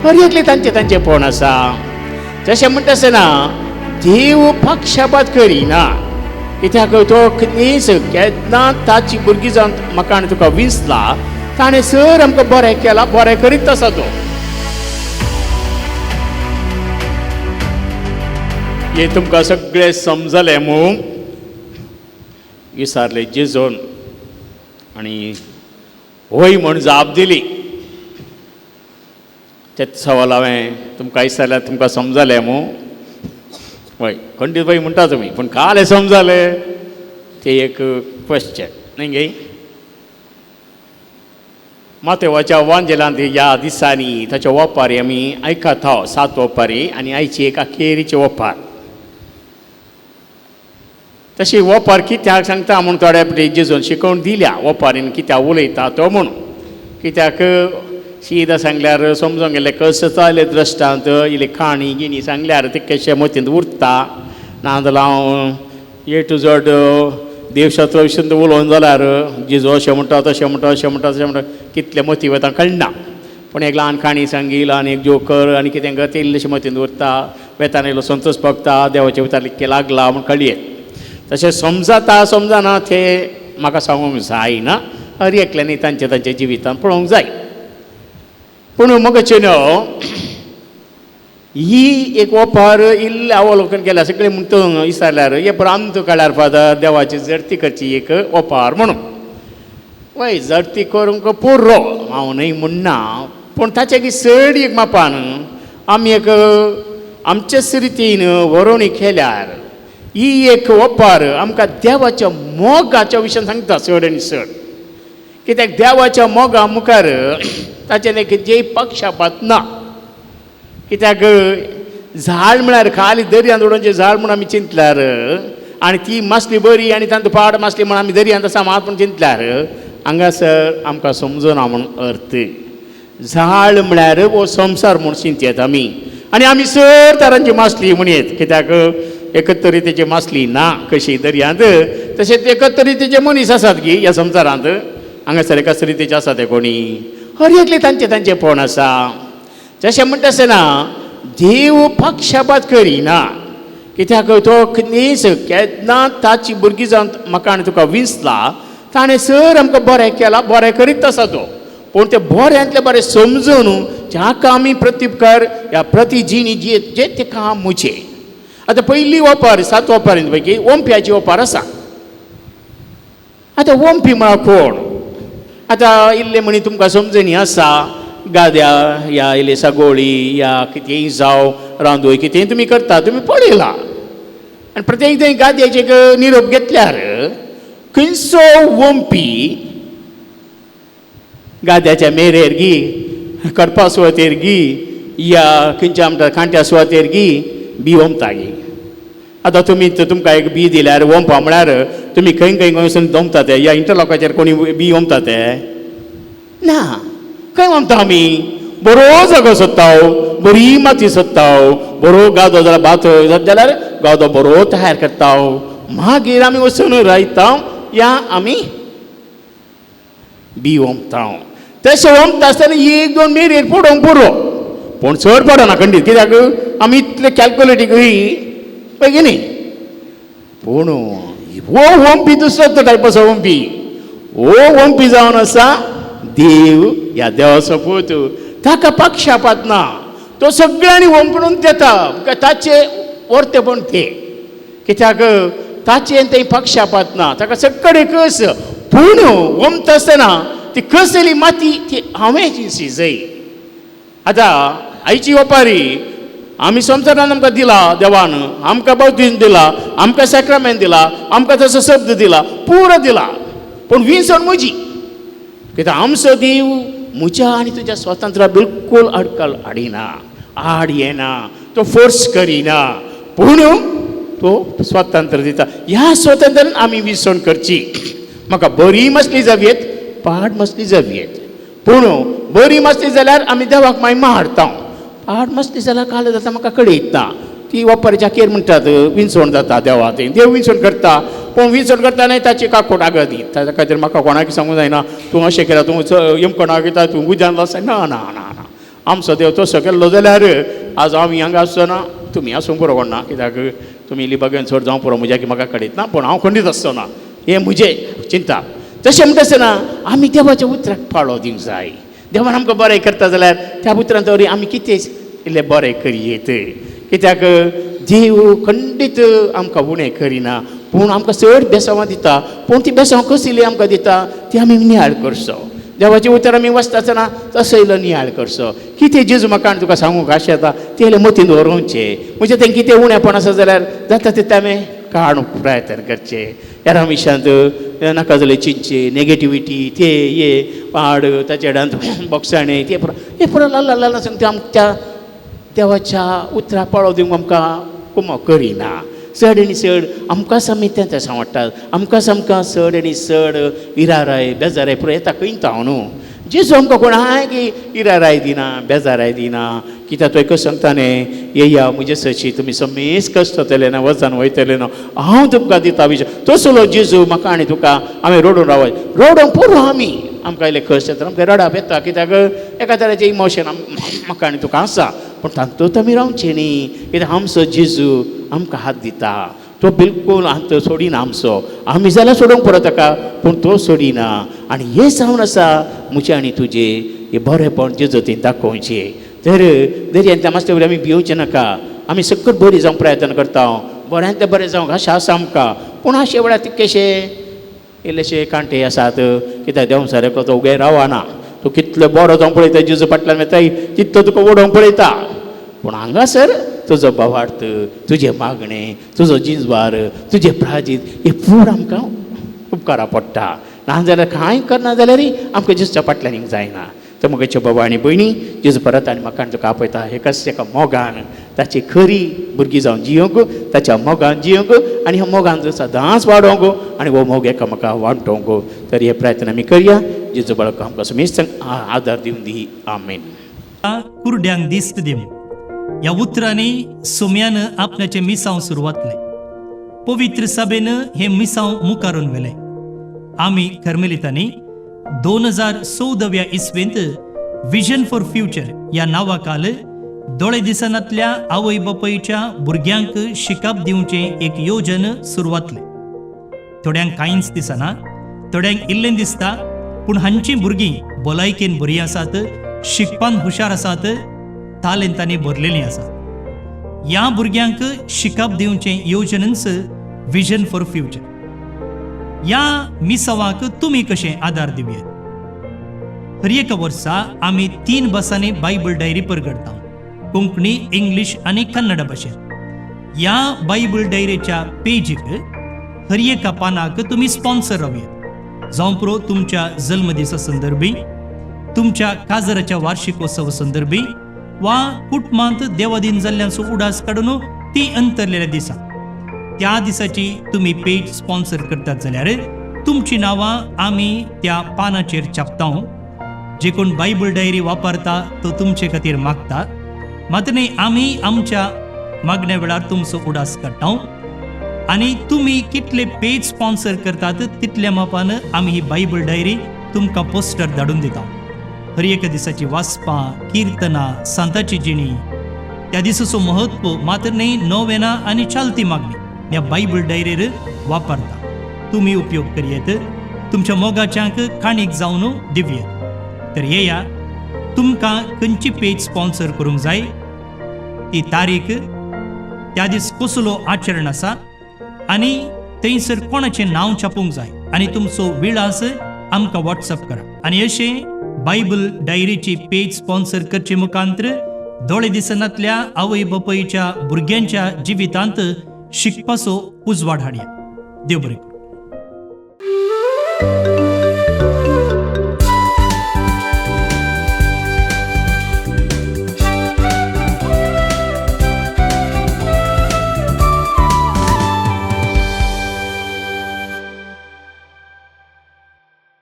हर एकले तांचे तांचेपण आसा. तशें म्हणटा आसतना देव पक्षपात करिना, कित्याक तो नीस केन्ना ताची भुरगीं जावन म्हाका आनी तुका विंचला, ताणें सर आमकां बरें केलां, बरें करीत आसा तो. हें तुमकां सगळें समजलें मू? विचारलें जेजून आनी हय म्हूण जाप दिली. तेच सवाल हांवें तुमकां विचारल्यार तुमकां समजलें मू? हय खंडीत बाई म्हणटा तुमी, पूण काल हें समजलें तें एक क्वेश्चन न्ही गे. मातेवाच्या वांजेलांत ह्या दिसांनी ताचे ओपारी आमी आयकता, 7 ओपारी आनी आयची एक अखेरीची ओपार. तशी ओपार कित्याक सांगता म्हूण थोड्या फावटी जेजून शिकोवन दिल्या, ओपारीन कित्याक उलयता तो म्हणून. कित्याक शीदा सांगल्यार समजोंक गेल्लें कसो जालें दृश्टांत, इल्ली काणी गिणी सांगल्यार ते कशें मतींत उरता. नाजाल्यार हांव ए टू झड देवशास्त्र विशीं उलोवन जाल्यार जेजू अशें म्हणटा तशें म्हणटा अशें म्हणटा तशें म्हणटा कितलें मती वता कळना. पूण एक ल्हान काणी सांगी, ल्हान एक जोकर आनी कितें कर तें इल्लेशें मतींत उरता. वेतान इल्लो संतोश भोगता, देवाच्या उतार इतकें लागला म्हूण कळयेत. तशें समजता समजना तें म्हाका सांगूंक जायना, हर एकल्यांनी तांच्या तांच्या जिवितान पळोवंक जाय. पूण मगाचे न्हू ही एक ओपार इल्लें अवलोकन केल्यार सगळें म्हणटा विचारल्यार हे भ्रांत काळ्यार फादर देवाची जडती करची एक ओपार म्हणून. वय जडती करूंक पुरो हांव न्हय म्हणना, पूण ताचे की चड एक मापान आमी एक आमचेच रितीन वरोवणी केल्यार ही एक ओपार आमकां देवाच्या मोगाच्या विशयान सांगता चड आनी चड. कित्याक देवाच्या मोगा मुखार ताचें एक जे पक्षपात ना. कित्याक झाड म्हळ्यार खाली दर्यांत उडोवचें झाड म्हूण आमी चिंतल्यार आनी ती मासली बरी आनी तांतूं पाड मासली म्हूण आमी दर्यांत आसा मात म्हूण चिंतल्यार हांगासर आमकां समजना म्हूण अर्थ. झाड म्हळ्यार हो संवसार म्हूण चिंतयेत आमी आनी आमी सर तरांची मासली म्हणयेत. कित्याक एकत्र रितीची मासली ना कशी दर्यांत, तशेंच एकत्र रितीचे मनीस आसात की ह्या संवसारांत हांगासर एकाच रितीचे आसा ते कोणी हर एकले तांचे तांचेपण आसा. तशें म्हणटा आसतना देव पक्षपात करिना, कित्याक तो नीस केन्ना ताची भुरगीं जावन म्हाका आनी तुका विंचला, ताणें सर आमकां बरें केलां, बरें करीत आसा तो. पूण तें बऱ्यांतलें बरें समजून ज्याका आमी प्रतिपकार ह्या प्रति जिणी जे जे तें काम म्हजें. आतां पयली ओपार 7 ओपारीं पैकी ओंप्याची ओपार आसा. आतां ओंपी म्हळ्यार कोण? आतां इल्लें म्हणी तुमकां समजणी आसा, गाद्या या इल्ली सगोळी या कितेंय जावं रांदोय कितेंय तुमी करता तुमी पळयलां. आनी प्रत्येक थंय गाद्याचे एक निरोप घेतल्यार खंयचो ओंपी गाद्याच्या मेरेर गी कडपा सुवातेर गी या खंयच्या म्हणटा कांट्या सुवातेर गी बी ओंपता गी. आतां तुमी तुमकां एक बी दिल्यार ओंपा म्हळ्यार तुमी खंय खंय खंय वचून दमता ते या इंटरलॉकाचेर कोणी बी ओंपता ते ना. खंय ओंपता आमी? बरो जागो सोदता, बरी माती सोदता, बरो गादो जाल्यार भात जाल्यार गादो बरो तयार करता, मागीर आमी वचून रायता या आमी बी ओंपता. तशें ओंपता आसतना एक दोन मेरेर पडोवंक पुरो, पूण चड पडना खंडीत. कित्याक आमी इतले कॅल्कुलेटींग पळय न्ही. पूण हो ओंपी दुसरो तो टायपाचो ओंपी, हो ओंपी जावन आसा देव ह्या देवाचो पूत, ताका पक्षपात ना, तो सगळ्यांनी ओंपणून देता ताचे वर्तेपण तें. कित्याक ताचें तें पक्षपात ना, ताका सगळे कस. पूण ओंपता आसतना ती कसली माती ती हांवें शिजय. आतां आयची ओपारी आमी संवसारान आमकां दिला देवान, आमकां बावतीन दिला, आमकां सॅक्रामेंत दिला, आमकां तसो शब्द दिला, पुरो दिला, पूण विंचवण म्हजी. कित्याक आमचो देव म्हज्या आनी तुज्या स्वातंत्र्या बिलकूल अडकल हाडिना, आड येना, तो फोर्स करिना, पूण तो स्वातंत्र्य दिता. ह्या स्वातंत्र्यान आमी विसवण करची. म्हाका बरी मसली जावयेत, पाड मसली जावयेत, पूण बरी मसली जाल्यार आमी देवाक मागीर मारता, पाड मसली जाल्यार काल जाता म्हाका कळयता. ती ओपारीच्या केर म्हणटात विंचवण जाता देवा, थंय देव विंचवण करता, पूण विंचवण करता न्ही ताची काकोट आगदी. ताच्या खातीर म्हाका कोणाक सांगूंक जायना तूं अशें केलां, तूं यमकणाक वयता, तूं उज्यान वचना. ना ना ना ना, आमचो देव तसो केल्लो जाल्यार आज आमी हांगा आसचो ना, तुमी आसूंक पुरो कोण ना, कित्याक तुमी इल्ली बगेन चड जावं पुरो म्हज्या की म्हाका कळीत ना, पूण हांव खंडीत आसचो ना, हें म्हजें चिंता. तशें म्हणटा आसतना आमी देवाच्या उतराक पाळो दिवंक जाय. देवान आमकां बरें करता जाल्यार त्या उतरान तरी आमी कितें इल्लें बरें करयेत, कित्याक देव खंडीत आमकां उणें करिना, पूण आमकां चड बेसांवां दिता. पूण ती बेसांवां कसली आमकां दिता ती आमी नियाळ करचो. देवाचें उतर आमी वाचता आसतना तसो इल्लो नियाळ करचो. कितें जेजू म्हाका आनी तुका सांगूंक आशें येता तें इल्लें मतीन दवरूंचें. म्हणजे तें कितें उणेपण आसा जाल्यार जाता तितलें आमी काडूंक प्रयत्न करचें. ह्या विशयांत नाका जालें चिंतचें, नेगेटिविटी ते हे पाड ताचे डांत बोगसाणें ते पुरो हें पुरो ल्हान ल्हान ल्हान सांगता आमच्या देवाच्या उतरा पाळो दिवंक आमकां कुमक करिना. चड आनी चड आमकांच आमी तें तशें वाडटात, आमकांच आमकां चड आनी चड इराराय बेजाराय पुरो येता खंय हांव न्हू. जेजू आमकां कोण आहाय की इराराय दिना, बेजाराय दिना, कित्याक तो एकच सांगता न्ही, येया म्हजे सशी तुमी समेस कश्ट जातले ना, वचन वयतले ना, हांव तुमकां दिता विशय. तसलो जेजू म्हाका आनी तुका आमी रडून रावय, रडोंक पुरो आमी आमकां इल्लें कश्ट येता, आमकां रडप येता, कित्याक एका तरेचें इमोशन म्हाका आनी तुका आसा. पूण तातूंत आमी रावचें न्ही, कित्याक आमचो जेजू आमकां हात दिता, तो बिलकूल हात सोडिना आमचो. आमी जाल्यार सोडूंक पुरो ताका, पूण तो सोडिना. आनी हें जावन आसा म्हजें आनी तुजें हें बरेंपण जेजूतीन दाखोवचें. तर दर्यांतल्या मास्तर वरी आमी भियोवचें नाका, आमी सकट बरी जावंक प्रयत्न करता, बऱ्यांतलें बरें जावंक आशा आसा आमकां. पूण अशे वेळार तितकेशे इल्लेशे कांटे आसात, कित्याक देव सारको तो उगे रावना, तूं कितलो बरो जावंक पळयता जेजू फाटल्यान वताय तितलो तुका ओडोवंक पळयता. पूण हांगासर तुजो भावार्थ, तुजें मागणें, तुजो जिजवार, तुजें प्राजीत हें पूण आमकां उपकारा पडटा. नाजाल्यार कांय करना जाल्यार आमकां जेजूच्या फाटल्यान येवंक जायना. तर म्हगेच्यो बाबा आनी भयणी, जेजू परत आनी म्हाका आनी तुका आपयता एकाच एका मोगान ताची खरी भुरगीं जावन जियोंक, ताच्या मोगान जियोंक आनी ह्या मोगान सदांच वाडोवंक आनी हो मोग एकामेका वाडोवंक. तर हे प्रयत्न आमी करया. जेजू बाळक आमकां समेस्त आदार दिवन दी. आमेन. कुरड्यांक दिस्त दिवं ह्या उतरांनी सोम्यान आपल्याचें मिसांव सुरवातलें. पवित्र सभेन हें मिसांव मुखारून व्हेलें. आमी कर्मेलितांनी 2014व्या इस्वेंत विजन फॉर फ्युचर ह्या नांवाखाल दोळे दिसनातल्या आवय बापायच्या भुरग्यांक शिकप दिवचें एक योजन सुरवातलें. थोड्यांक कांयच दिसना, थोड्यांक इल्लें दिसता, पूण हांचीं भुरगीं भलायकेन बरीं आसात, शिकपान हुशार आसात, तालेंतांनी भरलेलीं आसात. ह्या भुरग्यांक शिकप दिवचें योजनच विजन फॉर फ्युचर. ह्या मिसावाक तुमी कशें आदार दिवयेत? हर एका वर्सा आमी 3 भासांनी बायबल डायरी परगडटा, कोंकणी, इंग्लीश आनी कन्नड भाशेन. ह्या बायबल डायरीच्या पेजीक हर एका पानाक तुमी स्पॉन्सर रावयेत. जावं पुरो तुमच्या जल्मदिसा संदर्भी, तुमच्या काजराच्या वार्षिकोत्सव संदर्भी वा कुटुंबांत देवादीन जाल्ल्यांचो उडास काडून ती अंतरलेल्या दिसा त्या दिसाची तुमी पेज स्पॉन्सर करतात जाल्यार तुमची नांवां आमी त्या पानाचेर छापता. जे कोण बायबल डायरी वापरता तो तुमचे खातीर मागता मात्र न्ही, आमी आमच्या मागण्या वेळार तुमचो उडास काडटा आनी तुमी कितले पेज स्पॉन्सर करतात तितल्या मापान आमी ही बायबल डायरी तुमकां पोस्टर धाडून दिता. हर एका दिसाची वाचपां, किर्तनां, सांताची जिणी, त्या दिसाचो महत्व मात्र न्ही, नोवेना आनी चालती मागणी ह्या बायबल डायरीर वापरता. तुमी उपयोग करयेत, तुमच्या मोगाच्यांक काणीक जावन दिवयेत. तर येया, तुमकां खंयची पेज स्पॉन्सर करूंक जाय ती तारीख, त्या दीस कसलो आचरण आसा आनी थंयसर कोणाचें नांव छापूंक जाय आनी तुमचो विळास आमकां वॉट्सअप करा. आनी अशें बायबल डायरीची पेज स्पॉन्सर करचे मुखांत्र दोळे दिसनातल्या आवय बापायच्या भुरग्यांच्या जिवितांत शिकपाचो उजवाड हाडया. देव बरें करूं.